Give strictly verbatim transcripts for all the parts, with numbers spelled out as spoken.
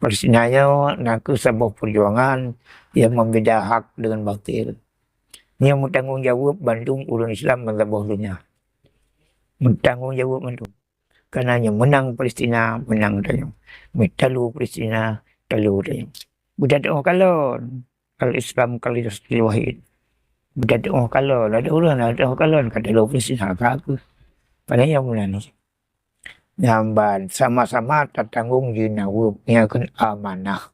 Palestina nyoe na kheueh saboh peujuangan nyang membeda hak dengan batil. Nyoe meutanggong jaweueb bandum ureuëng Islam ban saboh donya. Meutanggong jaweueb bandum. Karena nyoe meunang Palestina, meunang tanyoe. Meutalu Palestina, talu tanyoe. Buta teuoh kalon. Al-Islam kal jasad wahid. Buta teuoh kalon, ada ureuëng na teuoh kalon, ka talu Palestina ka kheueh. Padahai nyang meunan. Nyan ban sama-sama tatanggong jaweueb, nyan kheun amanah.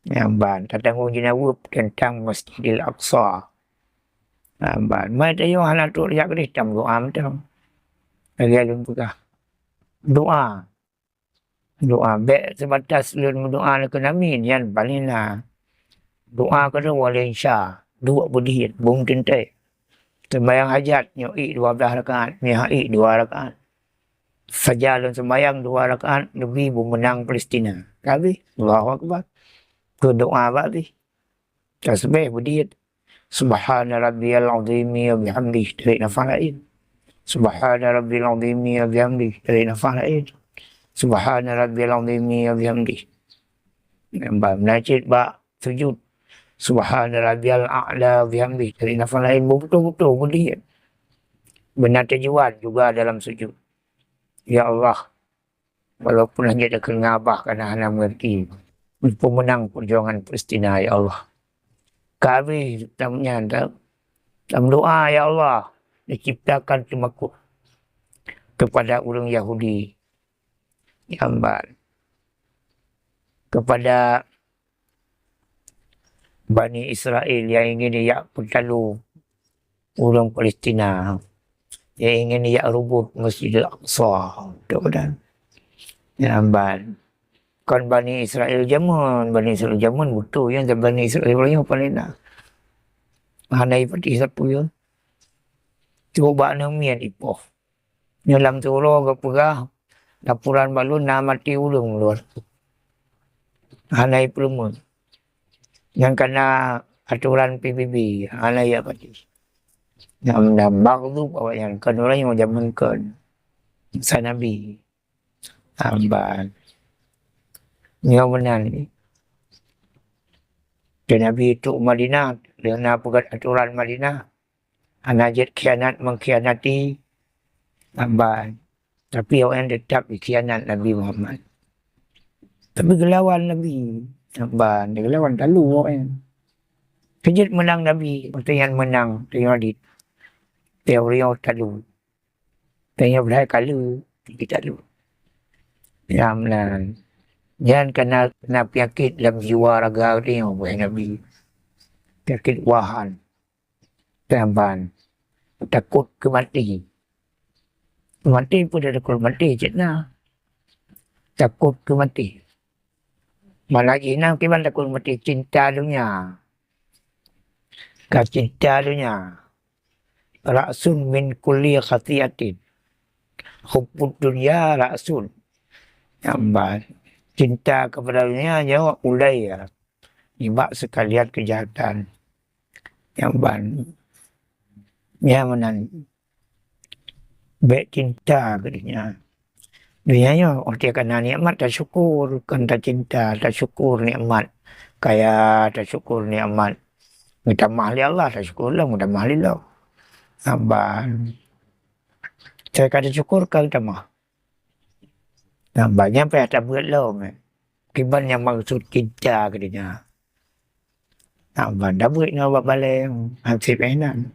Nyan ban tatanggong jaweueb teuntang Masjidil Aqsa. Nyan ban, meunyoe hana trok jak keudeh, tameudoa mantong. Lagée lôn peugah, doa. Doa bék seubatas lôn meudoa keu nami, nyan paléng na. Doa keudroe lé Isya, duek beudeuh, bung teuntée. Seumayang hajat nyoe ék dua blaih rakaat, meuhai ék dua rakaat. Saja lôn seumayang dua rakaat, neubi beumeunang Palestina. Ka habéh, Allahu Akbar. Keu doa bak jih. Tasbih beudeuh. Subhana rabbiyal azimi wa bihamdih, tarék nafah laén. Subhana rabbiyal azimi wa bihamdih, tarék nafah laén. Subhana rabbiyal azimi wa bihamdih. Nyan ban, meunan cit bak sujud. Subhana rabbiyal a'la wa bihamdih, tarék nafah laén. Beutôi-beutôi beudeuh. Beuna tujuan juga dalam sujud. Ya Allah, walaupun hana takheun ngon babah, karena hana meureuki, peumeunang peujuangan Palestina, ya Allah. Ka habéh tam nyan, tam, tameudoa, ya Allah, diciptakan teumakot kepada ureuëng Yahudi, nyan ban, kepada Bani Israel yang ingin jak peutalu ureuëng Palestina, yang ingin jak rubut Masjidil Aqsa, tu kan. Nyan ban. Kon Bani Israel jameun, Bani Israel jameun beutôi, nyang Bani Israel nyoe paléng na. Hana ipatéh sapeue. Cuba bak namiet ipoh. Nyoe lam siuroe geupeugah, laporan bak lôn na maté ureuëng luwa. Hana ipeureumeun. Nyang kana atoran P B B, hana jak patéh. Nyang na maghdub awaknyan, kon ureuëng nyang jameun kon. Sa Nabi. Nyan ban. Nyoe meunan. Di Nabi trok Madinah, lheueh na peugét atoran Madinah. Hana jeuet khianat mengkhianati. Nyan ban. Tapi awaknyan teutap jikhianat Nabi Muhammad. Tapi geulawan Nabi. Nyan ban, geulawan talu awaknyan. Keujeuet meunang Nabi, watée nyan meunang, teungoh di teori talu. Teungoh beuhai kalu, kita lu. Nyan meunan. Nyan kana, kana peunyakét lam jiwa raga teungoh beuhai Nabi. Peunyakét wahan. Nyan ban. Takot keu maté. Maté peue dak takot maté cit na. Takot keu maté. Malah jih na kiban takot maté, cinta donya. Ka cinta donya. Ra'sun min kulli khati'atin. Hubbud dunya ra'sun. Nyan ban. Cinta kepada dunia nyoe ulée nibak sekalian kejahatan. Nyan ban. Nyan meunan. Bék cinta keu donya. Donya nyoe, watée kana nikmat tasyukur, kon tacinta, tasyukur nikmat kaya, tasyukur nikmat geutamah lé Allah, tasyukur lom geutamah lé lom. Nyan ban. Watée ka tasyukur ka geutamah. Nyan ban, nyan payah tabeuet lom, eh. Kiban nyang maksud cinta keu donya. Nyan ban, tabeuet ngon bak balée, haseb inan.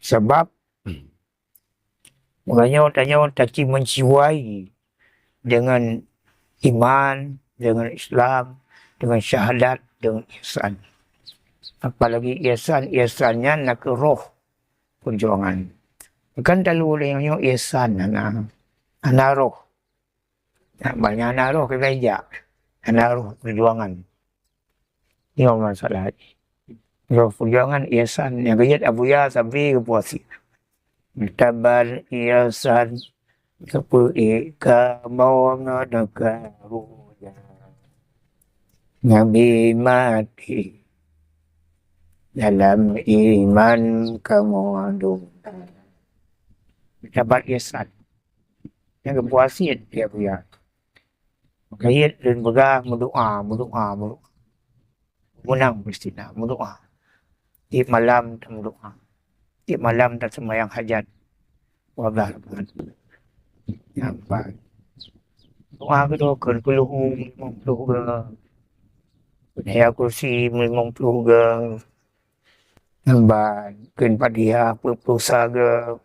Sabab Makanya tanyoe taci meujiwai deungon iman, deungon Islam, deungon syahadat, deungon ihsan. Apalagi ihsan, ihsan nyan na keu roh peujuangan. Kan talu lé nyoe ihsan hana, hana roh. Nyan ban nyan hana roh keunan jak, hana roh peujuangan. Nyoe masalah. Roh peujuangan ihsan nyang geujeuet Abuya sabe geupuasi. Taban ihsan keupeue kamoe ngon karunya. Nabi maté dalam iman kamoe dum. Taban ihsan. Nyang geupuasi dia Abuya. Makajih lôn peugah meudoa, meudoa, meudoa. Meunang Palestina, meudoa. Tiep malam tameudoa. Tiep malam taseumayang hajat. Wallah. Nyampai. Doa keudroe kheun keu luhu limong ploh goe. Kheun Ayatul Kursi limong ploh goe. Nyampai. Kheun Fatihah peuet ploh sa goe.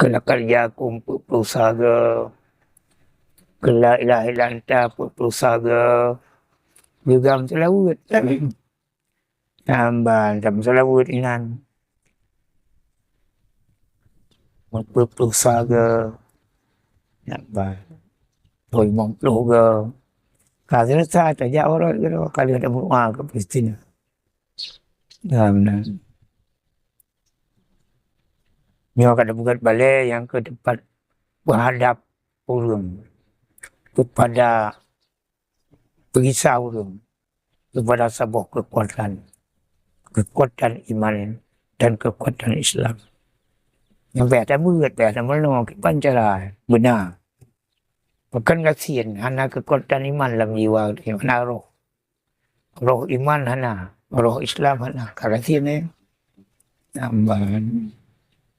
Kheun Lakal Jakum peuet ploh sa goe. Kheun La ilaha illa anta peuet ploh sa goe. Juga meuseulaweuet. Nyampai, tameuseulaweuet inan. Peuet ploh sa goe. Nyampai. Limong ploh goe. Ka seuleusoe, tajak uroe keudroe, ka lheueh tameudoa keu Palestina. Alhamdulillah. Nyoe ka tapeugöt balèe nyang keu teumpat peuhadap ureueng, keupada peugisa ureueng, keupada saboh keukuatan, keukuatan iman dan keukuatan Islam. Nyang payah tabeuet, payah tameurunoe, kiban cara beuna. Pakon gasien, hana keukuatan iman lam jiwa, hana roh. Roh iman hana, roh Islam hana, ka gasien, eh. Nyampan.